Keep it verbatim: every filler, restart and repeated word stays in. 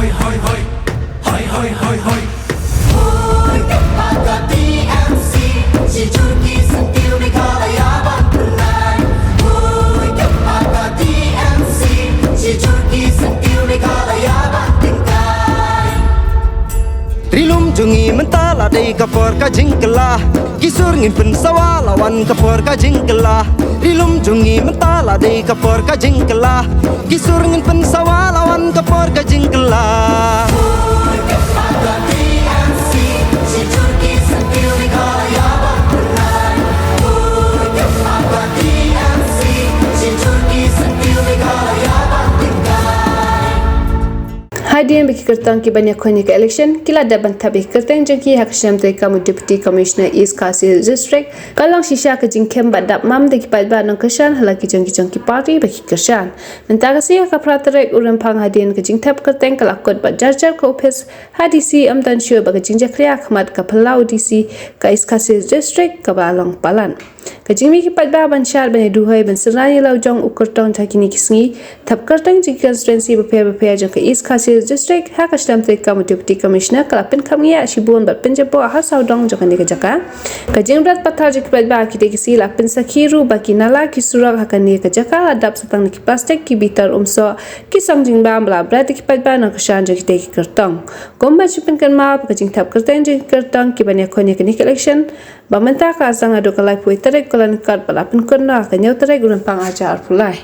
Hoi, hoi, hoi. Hoi, hoi, hoi, hoi. Hoi, ka pa ka T M C, shi jur ki syntiew Meghalaya ban pynlait. Hoi, ka pa ka T M C, shi jur ki syntiew Meghalaya ban pynlait. Ri lum jong ngi mynta la dei ka por ka jingkylla. Ki sur ngin pynsawa la wan ka por ka jingkylla. Ri lum jong ngi mynta la dei ka por ka jingkylla. Ki sur ngin pynsawa la wan ka por ka jingkylla. Hadien ba ki kyrtong ki ban ïakhun ïa ka election ki la dep ban thap ïa ki kyrteng jong ki ha ka shlem treikam u Deputy Commissioner East Khasi Hills District, ka long shisha ka jingkhem ba dap mam da ki paidbah nongkyrshan ha la ki jong ki jong ki party ba ki kyrshan. Mynta ka sngi ha ka phra tarik u Rymphang hadien ka jingthap kyrteng ka la kut bad jar jar ka ophis ha D C Umtynshwe bad ka jingjakhlia ha khmat ka phyllaw D C ka East Khasi Hills District kaba long palat. Ka jingmih ki paidbah ban shad ban ïaduhoi ban synran ïa la u jong u kyrtong ha kine ki sngi thap kyrteng jong ki constituency bapher bapher jong ka East Khasi Hills District ha ka shlem treikam u Deputy Commissioner ka la pynkhapngiah shibun bad pynjaboh ha sawdong jong kane ka jaka. Ka jingbret pathar jong ki paidbah ha kitei ki sngi la pynsakhi ruh ba ki nala ki surok ha kane ka jaka la dap sa tang na ki plastik, ki bitar umsoh, ki song jingbam ba la bret da ki paidbah nongkyrshan jong kitei ki kyrtong. Kumba shu pynkynmaw ba ka jingthap kyrteng jong ki kyrtong ki ban ïakhun ïa kane ka election ba mynta ka la sdang naduh ka laiphew tarik Kyllalyngkot bad la pynkut noh ha ka hynñiew tarik u Rymphang arhajar arphew lai.